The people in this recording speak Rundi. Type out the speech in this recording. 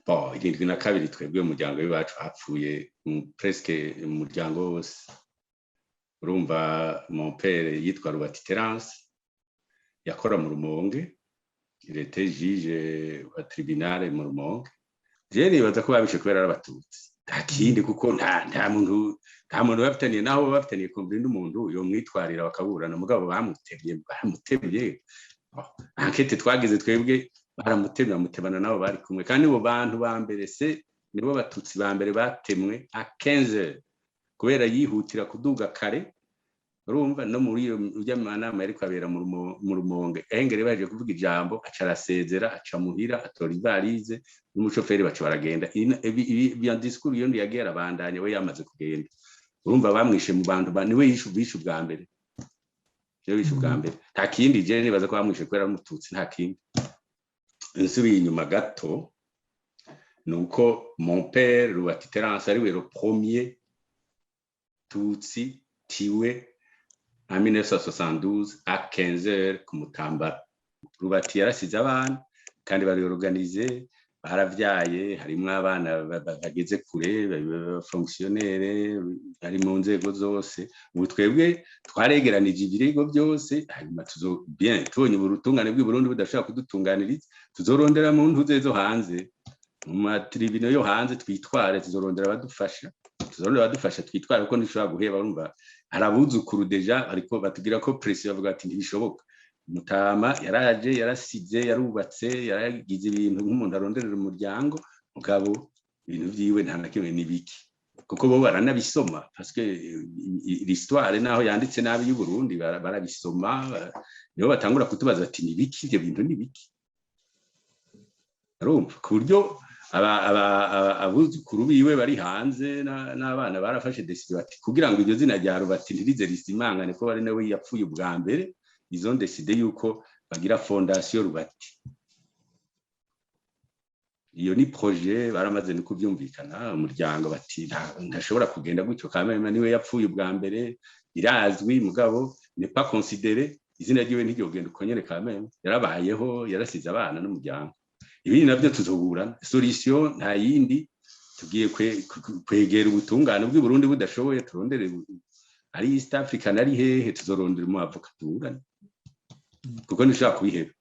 Bon, 72 twebwe umuryango w'iwacu hapfuye presque umuryango wose. Urumva, mon père yitwa Rubati Terence, yakora mu Rumonge, il était juge wa tribunal mu Rumonge. Je nibaza ko babishe kubera ari Abatutsi, nta kindi, kuko nta muntu bafitaniye, naho bafitaniye conflit n'umuntu yomwitwarira bakaburana. Mugabo bamutemye, baramutemye. Enquête twagize twebwe, baramutemye, bamutemana nabo bari kumwe. Kandi bo bantu ba mbere se nibo Batutsi ba mbere batemwe à 15 heures, kubera yihutira kuduga kare. Urumva, no muri iyo ujya manama yariko abera mu Rumonge, ahengere baje kuvuga ijambo, aca arasezera, aca muhira, atora ivalise n'umushoferi, baca baragenda. Iyo discours iyo yagiye arabandanya, we yamaze kugenda. Urumva, bamwishe mu bantu, niwe bishe ubwa mbere, niwe bishe ubwa mbere, nta kindi. Je nibaza ko bamwishe kubera ari Umututsi, nta kindi. Nsubiye inyuma gato, nuko mon père Rubati Terence ariwe le premier Tutsi tué en 1972 à 15 heures ku Mutambara. Rubati yarasize abana kandi bari organisé, baravyaye, harimwo abana bageze kure, fonctionnaire, bari mu nzego zose. Ubu twebwe twaregeranije ibirego byose, hanyuma tuzo bien tubonye ubutungane bw'i Burundi budashobora kudutunganiriza, tuzorondera mu ntuze zo hanze, mu ma tribunaux yo hanze twitware, tuzorondera abadufasha, tuzorondera abadufasha twitware, kuko ntishobora guheba. Urumva, hari abuzukuru déjà, ariko batubwira ko pression, bavuga ati ntibishoboka. Mutama yaraje, yarasize, yarubatse, yaragize ibintu nk'umuntu aronderera umuryango, mugabo ibintu vyiwe nta na kimwe n'ibiki, kuko bo baranabisoma, parce que l'histoire naho yanditse nabi y'u Burundi barabisoma, nibo batangura kutubaza ati nibiki ivyo bintu, nibiki? Urumva, ku buryo abuzukuru biwe bari hanze n'abana barafashe décision bati kugira ngo iryo zina rya Rubati ntirize risimangane, ko bari nawe yapfuye ubwa mbere, ils ont décidé yuko bagira fondation Rubati. Iyo ni projet baramaze no kubyumvikana umuryango, bati ntashobora kugenda gutyo kameme, niwe yapfuye ubwa mbere, irazwi, mugabo n'est pas considéré, izina ryiwe ntiryogenda uko nyene. Kameme yarabayeho, yarasize abana n'umuryango. Ibindi navyo tuzoburana. Solution nta yindi, tugiye kwegera ubutungane bw'i Burundi. Budashoboye, turondere ari East Africa, ari hehe, tuzorondera umwavoka tuburane, kuko ntishobora kubiheba.